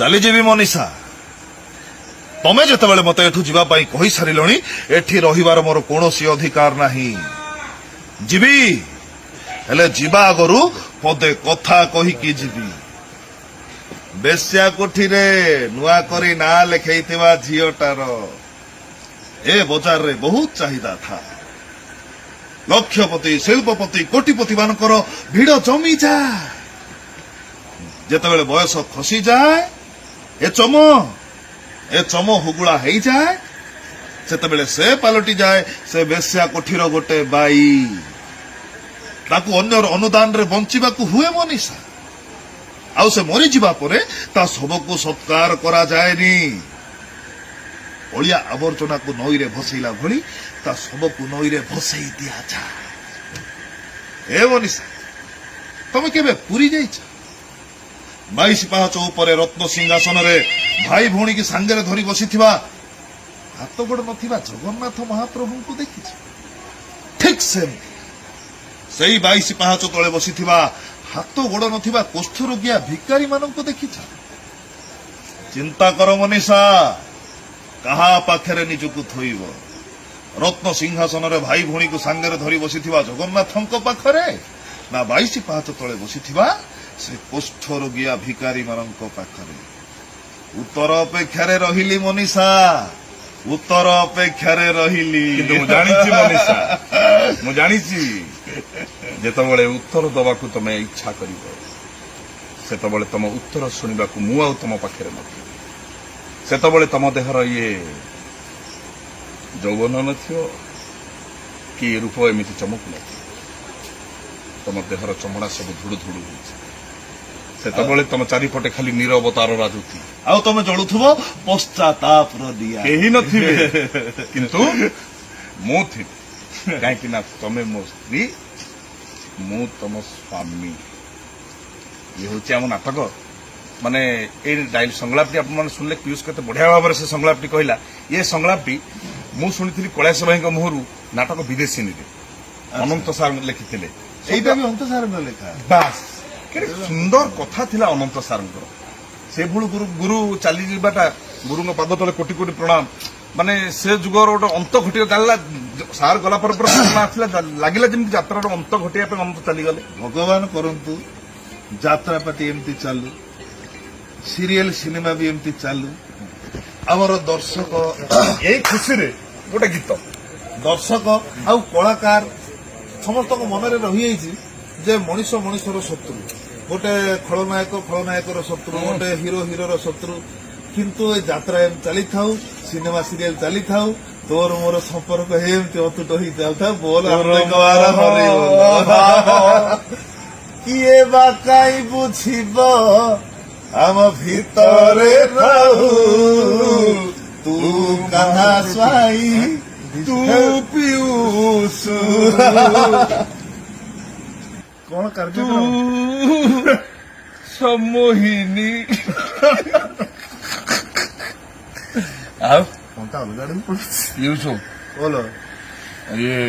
ଚାଲିଯିବି ମନୀଷା। ତମେ ଯେତେବେଳେ ମତେ ଏଠୁ ଯିବା ପାଇଁ କହିସାରିଲଣି, ଏଠି ରହିବାର ମୋର କୌଣସି ଅଧିକାର ନାହିଁ। ଯିବି, ହେଲେ ଯିବା ଆଗରୁ ପଦେ କଥା କହିକି ଯିବି। ବେଶ୍ୟା କୋଠିରେ ନୂଆ କରି ନାଁ ଲେଖେଇଥିବା ଝିଅଟାର ଏ ବଜାରରେ ବହୁତ ଚାହିଦା ଥାଏ। ଲକ୍ଷପତି, ଶିଳ୍ପପତି, କୋଟିପତି ମାନଙ୍କର ଭିଡ ଜମିଯାଏ। ଯେତେବେଳେ ବୟସ ଖସିଯାଏ, ଏ ଚମ ହୁଗୁଳା ହେଇଯାଏ, ସେତେବେଳେ ସେ ପାଲଟି ଯାଏ ସେ ବେଶ୍ୟା କୋଠିର ଗୋଟେ ବାଇ। ତାକୁ ଅନ୍ୟର ଅନୁଦାନରେ ବଞ୍ଚିବାକୁ ହୁଏ ମନୀଷା। ଆଉ ସେ ମରିଯିବା ପରେ ତା ଶବକୁ ସତ୍କାର କରାଯାଏନି। ଅଳିଆ ଆବର୍ଜନାକୁ ନଈରେ ଭସେଇଲା ଭଳି ତା ଶବକୁ ନଈରେ ଭସେଇ ଦିଆଯାଏ। ଏ ମନୀଷା, ତମେ କେବେ ପୁରୀ ଯାଇଛ? 22 ପାହାଚ ଉପରେ ରତ୍ନ ସିଂହାସନରେ ଭାଇ ଭଉଣୀକି ସାଙ୍ଗରେ ଧରି ବସିଥିବା, ହାତ ଗୋଡ଼ ନଥିବା ଜଗନ୍ନାଥ ମହାପ୍ରଭୁଙ୍କୁ ଦେଖିଛ? ଠିକ ସେମିତି ସେଇ 22 ପାହାଚ ତଳେ ବସିଥିବା, ହାତ ଗୋଡ଼ ନଥିବା କୁଷ୍ଠରୋଗିଆ ଭିକାରୀ ମାନଙ୍କୁ ଦେଖିଛ? ଚିନ୍ତା କର ମନୀଷା, କାହା ପାଖରେ ନିଜକୁ ଥୋଇବ? ରତ୍ନ ସିଂହାସନରେ ଭାଇ ଭଉଣୀକୁ ସାଙ୍ଗରେ ଧରି ବସିଥିବା ଜଗନ୍ନାଥଙ୍କ ପାଖରେ ନା 22 ପାହାଚ ତଳେ ବସିଥିବା ସେ କୁଷ୍ଠରୋଗିଆ ଭିକାରୀ ମାନଙ୍କ ପାଖରେ? ଉତ୍ତର ଅପେକ୍ଷାରେ ରହିଲି ମନୀଷା, ଉତ୍ତର ଅପେକ୍ଷାରେ ରହିଲି। କିନ୍ତୁ ମୁଁ ଜାଣିଛି ମନୀଷା, ମୁଁ ଜାଣିଛି, ଯେତେବେଳେ ଉତ୍ତର ଦବାକୁ ତମେ ଇଚ୍ଛା କରିବ, ସେତେବେଳେ ତମ ଉତ୍ତର ଶୁଣିବାକୁ ମୁଁ ଆଉ ତମ ପାଖରେ ନଥିବି। ସେତେବେଳେ ତମ ଦେହର ଇଏ ଯୌବନ ନଥିବ କି ରୂପ ଏମିତି ଚମକୁ ନଥିବ। ତମ ଦେହର ଚମଡ଼ା ସବୁ ଧୁଡୁ ଧୁଡୁ ହେଇଛି। ସେତେବେଳେ ତମ ଚାରିପଟେ ଖାଲି ନିରବତାର ରାଜୁତି। ଆଉ ତମେ ଜଳୁଥିବ ପଶ୍ଚାତାପର ନିଆଁ। କେହି ନଥିବେ, କିନ୍ତୁ ମୁଁ ଥିବି। କାହିଁକି ନା ତମେ ମୋ ସ୍ତ୍ରୀ, ମୁଁ ତମ ସ୍ୱାମୀ। ଇଏ ହଉଛି ଆମ ନାଟକ। ମାନେ ଏଇ ଡାଇଲ ସଂଳାପଟି ଆପଣମାନେ ଶୁଣିଲେ, ପିୟୁଷ କେତେ ବଢିଆ ଭାବରେ ସେ ସଂଳାପଟି କହିଲା। ଏ ସଂଳାପଟି ମୁଁ ଶୁଣିଥିଲି କୈଳାସ ଭାଇଙ୍କ ମୁହଁରୁ, ନାଟକ ବିଦେଶିନୀରେ ଅନନ୍ତ ସାର୍ ଲେଖିଥିଲେ। ଏଇଟା ବି ଅନନ୍ତ ସାରଙ୍କ ଲେଖା। ବାସ୍, କେତେ ସୁନ୍ଦର କଥା ଥିଲା ଅନନ୍ତ ସାରଙ୍କର। ସେଭଳି ଗୁରୁ ଗୁରୁ ଚାଲିଯିବାଟା, ଗୁରୁଙ୍କ ପାଦ ତଳେ କୋଟି କୋଟି ପ୍ରଣାମ। ମାନେ ସେ ଯୁଗର ଗୋଟେ ଅନ୍ତ ଘଟିବା ଚାଲିଲା। ସାର୍ ଗଲା ପରେ ପରେ ଘଟଣା ଆସିଲା, ଲାଗିଲା ଯେମିତି ଯାତ୍ରାର ଅନ୍ତ ଘଟିବା ପାଇଁ ଅନନ୍ତ ଚାଲିଗଲେ। ଭଗବାନ କରନ୍ତୁ ଯାତ୍ରାପାଟି ଏମିତି ଚାଲୁ, ସିରିଏଲ ସିନେମା ବି ଏମିତି ଚାଲୁ। ଆମର ଦର୍ଶକ ଏଇ ଖୁସିରେ ଗୋଟେ ଗୀତ। ଦର୍ଶକ ଆଉ କଳାକାର ସମସ୍ତଙ୍କ ମନରେ ରହିଯାଇଛି ଯେ ମଣିଷ ମଣିଷର ଶତ୍ରୁ, ଗୋଟେ ଖଳନାୟକ ଖଳନାୟକର ଶତ୍ରୁ, ଗୋଟେ ହିରୋ ହିରୋର ଶତ୍ରୁ। କିନ୍ତୁ ଏ ଯାତ୍ରା ଏମିତି ଚାଲିଥାଉ, ସିନେମା ସିରିଏଲ ଚାଲିଥାଉ, ତୋର ମୋର ସମ୍ପର୍କ ଏମିତି ଅତୁଟ ହେଇ ଚାଲିଥାଉ। ବୋଲ ଆନନ୍ଦ ହରି ବୋଲ। କିଏ ବା କାଇଁ ବୁଝିବ, ଆମ ଭିତରେ ରହୁ। ତୁ କାହ୍ନା ସ୍ୱାଇଁ, ତୁ ପିଉସୁ, କଣ ତୁ କାର୍ଯ୍ୟକ୍ରମ? ସମ୍ମୋହିନୀ। ଆଉ କଣ୍ଟା ଅଲଗା ଆଡକୁ ପଡୁଛି। ପିଉସୁ, ବୋଲ। ଇଏ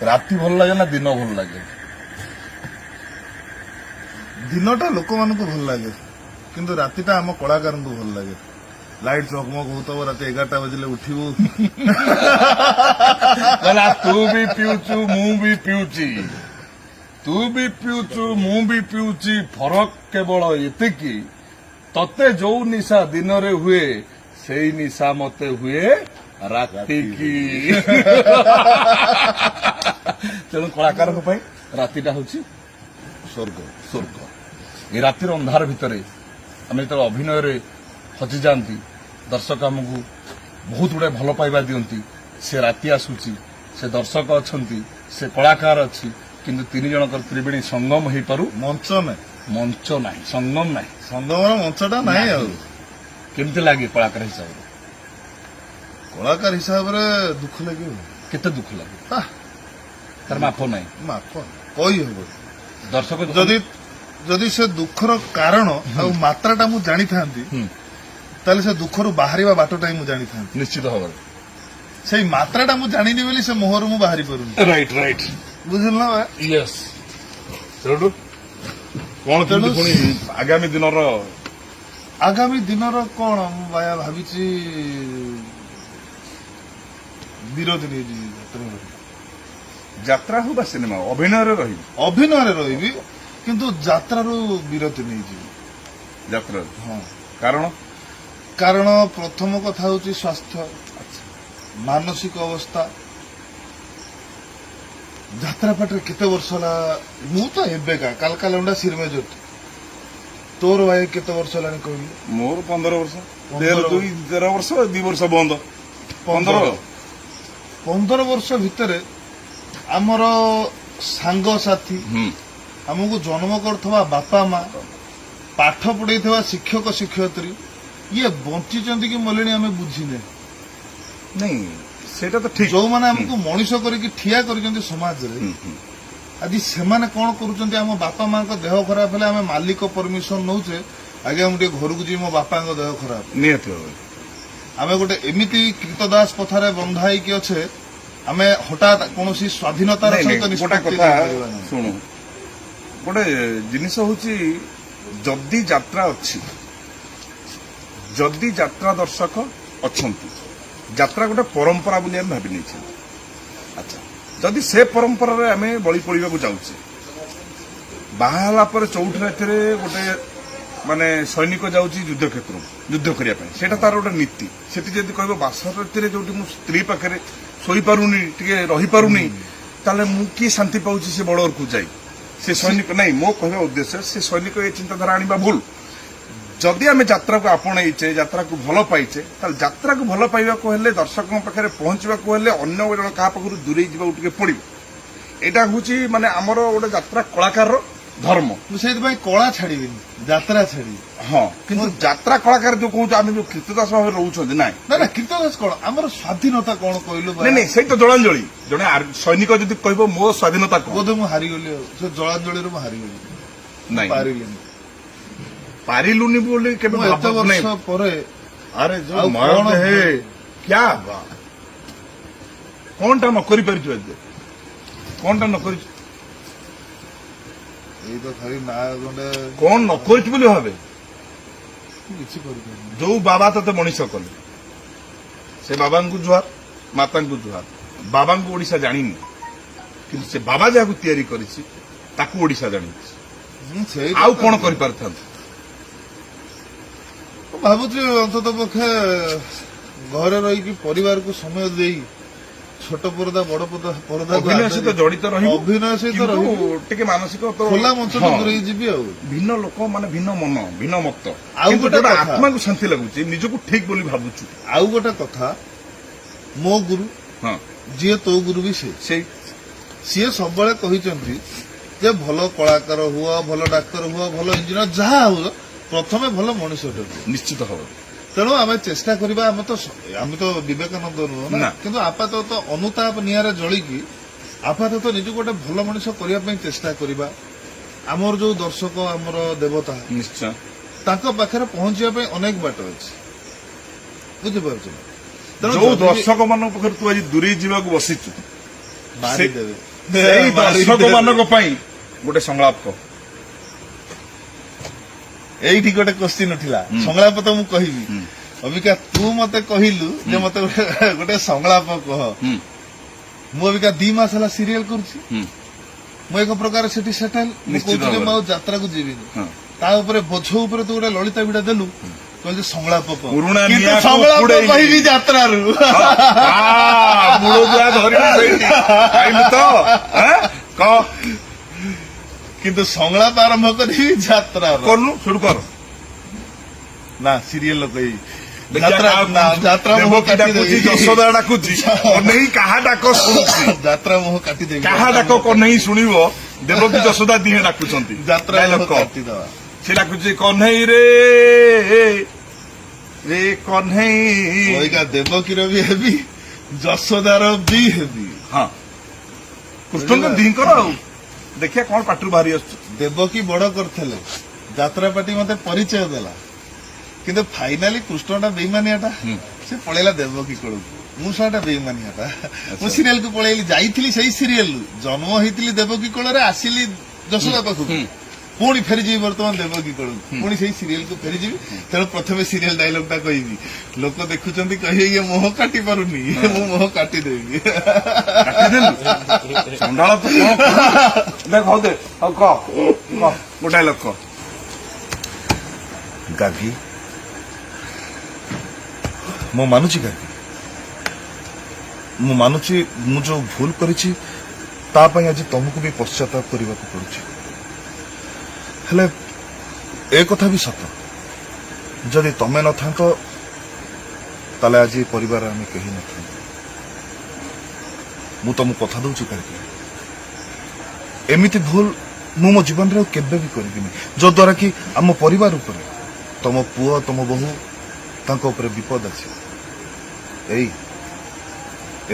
ରାତି ଭଲ ଲାଗେ ନା ଦିନ ଭଲ ଲାଗେ? ଦିନଟା ଲୋକମାନଙ୍କୁ ଭଲ ଲାଗେ, କିନ୍ତୁ ରାତିଟା ଆମ କଳାକାରଙ୍କୁ ଭଲ ଲାଗେ। ଲାଇଟ୍ ଚକମକ ହଉଥିବ, ରାତି 11ଟା ବାଜିଲେ ଉଠିବୁ। କହିଲା, ତୁ ବି ପିଉଛୁ, ମୁଁ ବି ପିଉଚି। ତୁ ବି ପିଉଛୁ, ମୁଁ ବି ପିଉଚି, ଫରକ କେବଳ ଏତିକି, ତତେ ଯୋଉ ନିଶା ଦିନରେ ହୁଏ, ସେଇ ନିଶା ମତେ ହୁଏ ରାତିକି। ତେଣୁ କଳାକାରଙ୍କ ପାଇଁ ରାତିଟା ହଉଛି ସ୍ୱର୍ଗ। ସ୍ୱର୍ଗ। ଏ ରାତିର ଅନ୍ଧାର ଭିତରେ ଆମେ ଯେତେବେଳେ ଅଭିନୟରେ ହଜିଯାଆନ୍ତି, ଦର୍ଶକ ଆମକୁ ବହୁତ ଗୁଡ଼ାଏ ଭଲ ପାଇବା ଦିଅନ୍ତି। ସେ ରାତି ଆସୁଛି, ସେ ଦର୍ଶକ ଅଛନ୍ତି, ସେ କଳାକାର ଅଛି, କିନ୍ତୁ ତିନି ଜଣଙ୍କର ତ୍ରିବେଣୀ ସଙ୍ଗମ ହେଇପାରୁ ମଞ୍ଚ ନାହିଁ। ମଞ୍ଚ ନାହିଁ, ସଙ୍ଗମ ନାହିଁ। ସଙ୍ଗମର ମଞ୍ଚଟା ନାହିଁ ଆଉ। କେମିତି ଲାଗେ କଳାକାର ହିସାବରେ? କଳାକାର ହିସାବରେ ଦୁଃଖ ଲାଗିବ। କେତେ ଦୁଃଖ ଲାଗେ? ଆଃ, ତାର ମାପ ନାହିଁ। ମାପ କହି ହବ ଦର୍ଶକ ଯଦି ସେ ଦୁଃଖର କାରଣ ଆଉ ମାତ୍ରାଟା ମୁଁ ଜାଣିଥାନ୍ତି, ତାହେଲେ ସେ ଦୁଃଖରୁ ବାହାରିବା ବାଟଟା ହିଁ ମୁଁ ଜାଣିଥାନ୍ତି। ନିଶ୍ଚିତ ଭାବରେ। ସେଇ ମାତ୍ରାଟା ମୁଁ ଜାଣିନି ବୋଲି ସେ ମୋହରୁ ମୁଁ ବାହାରି ପାରୁନି। ରାଇଟ୍ ରାଇଟ୍ ବୁଝିଲୁ ନା ବା? ୟେସ୍। ସେଇଠୁ କଣ କେମିତି ତେଣୁ ପୁଣି ଆଗାମୀ ଦିନର? ଆଗାମୀ ଦିନର କଣ, ମୁଁ ବାୟା ଭାବିଛି ବିରତି ନେଇଯିବି ଯାତ୍ରାରୁ। ଯାତ୍ରା ହଉ ବା ସିନେମା ହଉ, ଅଭିନୟରେ ରହିବି? ଅଭିନୟରେ ରହିବି, କିନ୍ତୁ ଯାତ୍ରାରୁ ବିରତି ନେଇଯିବି। ଯାତ୍ରାରୁ? ହଁ। କାରଣ? କାରଣ ପ୍ରଥମ କଥା ହଉଛି ସ୍ୱାସ୍ଥ୍ୟ, ମାନସିକ ଅବସ୍ଥା। ଯାତ୍ରା ପାଟିରେ କେତେ ବର୍ଷ ହେଲା, ମୁଁ ତ ଏବେକା କାଲକାଲଣ୍ଡା ସିରମେଜୋଟି। ତୋର ଭାଇ କେତେ ବର୍ଷ ହେଲାଣି କହିଲୁ? ମୋର 15 ବର୍ଷ। 15। 13, 2, 13 ବର୍ଷ, 2 ବର୍ଷ ବନ୍ଦ, 15। 15 ବର୍ଷ ଭିତରେ ଆମର ସାଙ୍ଗସାଥି, ଆମକୁ ଜନ୍ମ କରୁଥିବା ବାପା ମା, ପାଠ ପଢେଇଥିବା ଶିକ୍ଷକ ଶିକ୍ଷୟିତ୍ରୀ, ଇଏ ବଞ୍ଚିଛନ୍ତି କି ମଲେଣି ଆମେ ବୁଝିନେ। ନାଇଁ, ସେଇଟା ତ ଠିକ। ଯୋଉମାନେ ଆମକୁ ମଣିଷ କରିକି ଠିଆ କରିଛନ୍ତି ସମାଜରେ, ହୁଁ, ହୁଁ। ଆଜି ସେମାନେ କଣ କରୁଛନ୍ତି? ଆମ ବାପା ମାଙ୍କ ଦେହ ଖରାପ ହେଲେ ଆମେ ମାଲିକ ପରମିଶନ ନଉଛେ, ଆଜ୍ଞା ମୁଁ ଟିକେ ଘରକୁ ଯିବି, ମୋ ବାପାଙ୍କ ଦେହ ଖରାପ। ନିହାତି ଭାବରେ। ଆମେ ଗୋଟେ ଏମିତି କ୍ରୀତଦାସ ପଥାରେ ବନ୍ଧା ହେଇକି ଅଛେ, ଆମେ ହଠାତ୍ କୌଣସି ସ୍ୱାଧୀନତାର ନାଇଁ, ସହିତ ନାଇଁ, ଗୋଟେ ନିଷ୍ପତ୍ତି କଥା ନେଇପାରିବା ନାହିଁ। ଶୁଣୁ, ଗୋଟେ ଜିନିଷ ହଉଛି, ଯଦି ଯାତ୍ରା ଅଛି, ଯଦି ଯାତ୍ରା ଦର୍ଶକ ଅଛନ୍ତି, ଯାତ୍ରା ଗୋଟେ ପରମ୍ପରା ବୋଲି ଆମେ ଭାବି ନେଇଛେ। ଆଚ୍ଛା, ଯଦି ସେ ପରମ୍ପରାରେ ଆମେ ବଳି ପଡ଼ିବାକୁ ଯାଉଛେ, ବାହା ହେଲା ପରେ ଚଉଠି ରାତିରେ ଗୋଟେ ମାନେ ସୈନିକ ଯାଉଛି ଯୁଦ୍ଧ କ୍ଷେତ୍ରକୁ ଯୁଦ୍ଧ କରିବା ପାଇଁ, ସେଇଟା ତାର ଗୋଟେ ନୀତି। ସେଠି ଯଦି କହିବ ବାସର ରାତିରେ ଯୋଉଠି ମୁଁ ସ୍ତ୍ରୀ ପାଖରେ ଶୋଇପାରୁନି, ଟିକେ ରହିପାରୁନି, ତାହେଲେ ମୁଁ କିଏ ଶାନ୍ତି ପାଉଛି ସେ ବର୍ଡରକୁ ଯାଇ? ସେ ସୈନିକ ନାଇଁ, ମୋ କହିବା ଉଦ୍ଦେଶ୍ୟ ସେ ସୈନିକ ଏ ଚିନ୍ତାଧାରା ଆଣିବା ଭୁଲ। ଯଦି ଆମେ ଯାତ୍ରାକୁ ଆପଣେଇଛେ, ଯାତ୍ରାକୁ ଭଲ ପାଇଛେ, ତାହେଲେ ଯାତ୍ରାକୁ ଭଲ ପାଇବାକୁ ହେଲେ, ଦର୍ଶକଙ୍କ ପାଖରେ ପହଞ୍ଚିବାକୁ ହେଲେ ଅନ୍ୟ ଜଣ କାହା ପାଖରୁ ଦୂରେଇ ଯିବାକୁ ଟିକେ ପଡିବ। ଏଇଟା ହଉଛି ମାନେ ଆମର ଗୋଟେ ଯାତ୍ରା କଳାକାରର ଧର୍ମ। ମୁଁ ସେଇଥିପାଇଁ କଳା ଛାଡିବିନି, ଯାତ୍ରା ଛାଡିବି। ହଁ, କିନ୍ତୁ ଯାତ୍ରା କଳାକାର ଯୋଉ କହୁଛୁ, ଆମେ ଯୋଉ କୀର୍ତ୍ତଦାସ ଭାବରେ ରହୁଛନ୍ତି, ନାଇଁ। ନା ନା, କୀର୍ତ୍ତଦାସ କଣ, ଆମର ସ୍ୱାଧୀନତା କଣ କହିଲୁ? ନାଇଁ ନାଇଁ, ସେଇ ତ ଜଳାଞ୍ଜଳି। ଜଣେ ସୈନିକ ଯଦି କହିବ ମୋ ସ୍ୱାଧୀନତା କଣ? ବୋଧେ ମୁଁ ହାରିଗଲି, ଆଉ ସେ ଜଳାଞ୍ଜଳିରୁ ମୁଁ ହାରିଗଲି। ନାଇଁ। ପାରିଲିନି। ପାରିଲୁନି ବୋଲି କେବେ ମୁଁ ଏତେ ଭାବ- ନାଇଁ। ବର୍ଷ ପରେ ଆରେ ଯୋଉ ଆଉ ମର୍ଦ କଣ ହେ କ୍ୟା ବାତ! କଣଟା ନ କରିପାରିଛୁ ଆଜି? କଣଟା ନ କରିଛୁ? ଏଇ ତ ଖାଲି ନା ଗଣ୍ଡେ। କଣ ନ କରିଛୁ ବୋଲି ଭାବେ। କିଛି କରିପାରିନି। ଯୋଉ ବାବା ତତେ ମଣିଷ କଲେ, ସେ ବାବାଙ୍କୁ ଜୁହାର, ମାତାଙ୍କୁ ଜୁହାର। ବାବାଙ୍କୁ ଓଡିଶା ଜାଣିନି, କିନ୍ତୁ ସେ ବାବା ଯାହାକୁ ତିଆରି କରିଛି ତାକୁ ଓଡିଶା ଜାଣିଛି। ସେଇ ଆଉ କଣ କରିପାରିଥାନ୍ତୁ? ମୁଁ ଭାବୁଛି ଅନ୍ତତଃ ପକ୍ଷେ ଘରେ ରହିକି ପରିବାରକୁ ସମୟ ଦେଇ ଛୋଟ ପରଦା ବଡ ପରଦା ଅଭିନୟ ସହିତ ଜଡିତ ରହିବୁ। ଅଭିନୟ ସହିତ କିନ୍ତୁ ରହିବୁ। ଟିକେ ମାନସିକ ତ ଖୋଲା ମଞ୍ଚଠୁ ଦୂରେଇ ଯିବି ଆଉ। ଭିନ୍ନ ଲୋକ ମାନେ ଭିନ୍ନ ମନ, ଭିନ୍ନ ମତ। ଆଉ କିନ୍ତୁ ଗୋଟେ ଯୋଉଟା କଥା। ଆତ୍ମାକୁ ଶାନ୍ତି ଲାଗୁଛି, ନିଜକୁ ଠିକ ବୋଲି ଭାବୁଛୁ। ଆଉ ଗୋଟେ କଥା, ମୋ ଗୁରୁ ଯିଏ, ତୋ ଗୁରୁ ବି ସେ। ସେଇ। ସିଏ ସବୁବେଳେ କହିଛନ୍ତି ଯେ ଭଲ କଳାକାର ହୁଅ, ଭଲ ଡାକ୍ତର ହୁଅ, ଭଲ ଇଞ୍ଜିନିୟର ଯାହା ହୁଅ, ପ୍ରଥମେ ଭଲ ମଣିଷଟେ ହୁଅ। ନିଶ୍ଚିତ ହବ। ତେଣୁ ଆମେ ଚେଷ୍ଟା କରିବା। ଆମେ ତ ବିବେକାନନ୍ଦ ନୁହଁ ନା, ନା। କିନ୍ତୁ ଆପାତତଃ ଅନୁତାପ ନିଆଁରେ ଜଳିକି ଆପାତତଃ ନିଜକୁ ଗୋଟେ ଭଲ ମଣିଷ କରିବା ପାଇଁ ଚେଷ୍ଟା କରିବା। ଆମର ଯୋଉ ଦର୍ଶକ ଆମର ଦେବତା, ତାଙ୍କ ପାଖରେ ପହଞ୍ଚିବା ପାଇଁ ଅନେକ ବାଟ ଅଛି, ବୁଝିପାରୁଛ ନା? ତେଣୁ ଯୋଉ ଯଦି ବି ଦର୍ଶକ ମାନଙ୍କ ପାଖରୁ ତୁ ଆଜି ଦୂରେଇ ଯିବାକୁ ବସିଛୁ, ମାରିଦେବେ। ସେଇ ମାରିଦେବେ। ଦର୍ଶକ ମାନଙ୍କ ପାଇଁ ଗୋଟେ ସଂଳାପ କହ। ଏଇଠି ଗୋଟେ କୋଶ୍ଚିନ୍ ଉଠିଲା। ସଂଳାପ ତ ମୁଁ କହିବି। ଅବିକା ତୁ ମତେ କହିଲୁ ଯେ ମତେ ଗୋଟେ ସଂଳାପ କହ। ମୁଁ ଅବିକା 2 ମାସ ହେଲା ସିରିଏଲ କରୁଛି। ମୁଁ ଏକ ପ୍ରକାର ସେଠି ସେଟେଲ। ମୁଁ ନିଶ୍ଚିତ କହୁଛି ଯେ ମୁଁ ଭାବରେ। ଆଉ ଯାତ୍ରାକୁ ଯିବିନି। ତା ଉପରେ ବୋଝ ଉପରେ ତୁ ଗୋଟେ ଲଳିତା ବିଡା ଦେଲୁ, କହିଲି ସଂଳାପ କହ। ପୁରୁଣା କିନ୍ତୁ ନିଆଁକୁ ସଂଳାପ ଉପୁଡେଇଲି। କହିବି ଯାତ୍ରାରୁ। ମୂଳ ଦୁଆ ଧରିଲୁ ସେଇଠି ପାଇଲୁ ତ ଆଁ? କହ। କିନ୍ତୁ ସଂଳାପ ଆରମ୍ଭ କରିବି ଯାତ୍ରାର। କରୁନୁ, ଶୁରୁ କର। ନା, ସିରିଏଲ କହିବି। ଦେଖିଆ ଯାତ୍ରା କାହାକୁ ନା, ଯାତ୍ରା ମୁହଁ ଦେବକୀ କାଟି ଡାକୁଛି, ଦେବି। ଯଶୋଦା ଡାକୁଛି, କହ୍ନେଇ କାହା ଡାକ ଶୁଣୁଛି? ଯାତ୍ରା ମୁହଁ କାଟିଦେବି। କାହା ଡାକ କହ୍ନେଇ ଶୁଣିବ? ଦେବକୀ ଯଶୋଦା ଦିହେଁ ଡାକୁଛନ୍ତି। ଯାତ୍ରା Dialogue ମୁହଁ କହ। କାଟିଦବା। ସେ ଡାକୁଛି, କହ୍ନେଇ ରେ, ରେ କହ୍ନେଇ। ଅଇକା ଦେବକୀର ବି ହେବି, ଯଶୋଦାର ବି ହେବି। ହଁ, କୃଷ୍ଣଙ୍କ ଦିହିଙ୍କର। ଆଉ ଦେଖିଆ କଣ ପାଟିରୁ ବାହାରି ଆସୁଛି। ଦେବକୀ ବଡ କରିଥିଲେ, ଯାତ୍ରା ପାର୍ଟି ମତେ ପରିଚୟ ଦେଲା, କିନ୍ତୁ ଫାଇନାଲି କୃଷ୍ଣଟା ବେଇମାନିଆଟା, ସେ ପଳେଇଲା ଦେବକୀ କୋଳକୁ। ମୁଁ ସେଟା ବେଇମାନିଆଟା, ମୁଁ ସିରିଏଲକୁ ପଳେଇଲି। ଯାଇଥିଲି ସେଇ ସିରିଏଲରୁ, ଜନ୍ମ ହେଇଥିଲି ଦେବକୀ କୋଳରେ, ଆସିଲି ଯଶୋଦା ପାଖକୁ। ପୁଣି ଫେରିଯିବି ବର୍ତ୍ତମାନ ଦେବକୀ କୋଳକୁ, ପୁଣି ସେଇ ସିରିଏଲକୁ ଫେରିଯିବି। ତେଣୁ ପ୍ରଥମେ ସିରିଏଲ ଡାଇଲଗଟା କହିବି। ଲୋକ ଦେଖୁଛନ୍ତି, କହିବେ ଇଏ ମୁହଁ କାଟି ପାରୁନି। ମୁଁ ମୁହଁ କାଟିଦେବି। କାଟିଦେଲୁ, ଚଣ୍ଡାଳ ତ କଣ କରୁଛୁ? ଦେଖ, ହଉ ଦେ, ହଉ କହ କହ, ଗୋଟାଏ ଲୋକ। ଗାର୍ଗୀ, ମୁଁ ମାନୁଛି ଗାର୍ଗୀ, ମୁଁ ମାନୁଛି, ମୁଁ ଯୋଉ ଭୁଲ କରିଛି ତା ପାଇଁ ଆଜି ତମକୁ ବି ପଶ୍ଚାତାପ କରିବାକୁ ପଡୁଛି। ହେଲେ ଏ କଥା ବି ସତ, ଯଦି ତମେ ନଥାନ୍ତ ତାହେଲେ ଆଜି ଏ ପରିବାର ଆମେ କେହି ନଥାନ୍ତୁ। ମୁଁ ତମକୁ କଥା ଦଉଛି ଗାର୍ଗୀ, ଏମିତି ଭୁଲ ମୁଁ ମୋ ଜୀବନରେ ଆଉ କେବେ ବି କରିବିନି, ଯଦ୍ୱାରା କି ଆମ ପରିବାର ଉପରେ, ତମ ପୁଅ, ତମ ବୋହୂ, ତାଙ୍କ ଉପରେ ବିପଦ ଆସିବ। ଏଇ,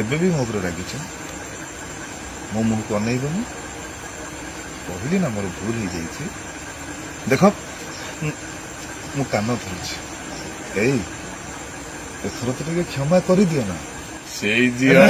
ଏବେ ବି ମୋ ଉପରେ ରାଗିଛ? ମୋ ମୁହଁକୁ ଅନେଇବନି? କହିଲି ନା ମୋର ଭୁଲ ହେଇଯାଇଛି। ଦେଖ, ମୁଁ କାନ ଧରୁଛି। ଏଇ, ଏଥର ତ ଟିକେ କ୍ଷମା କରିଦିଅ ନା। ସେଇ ଝିଅ।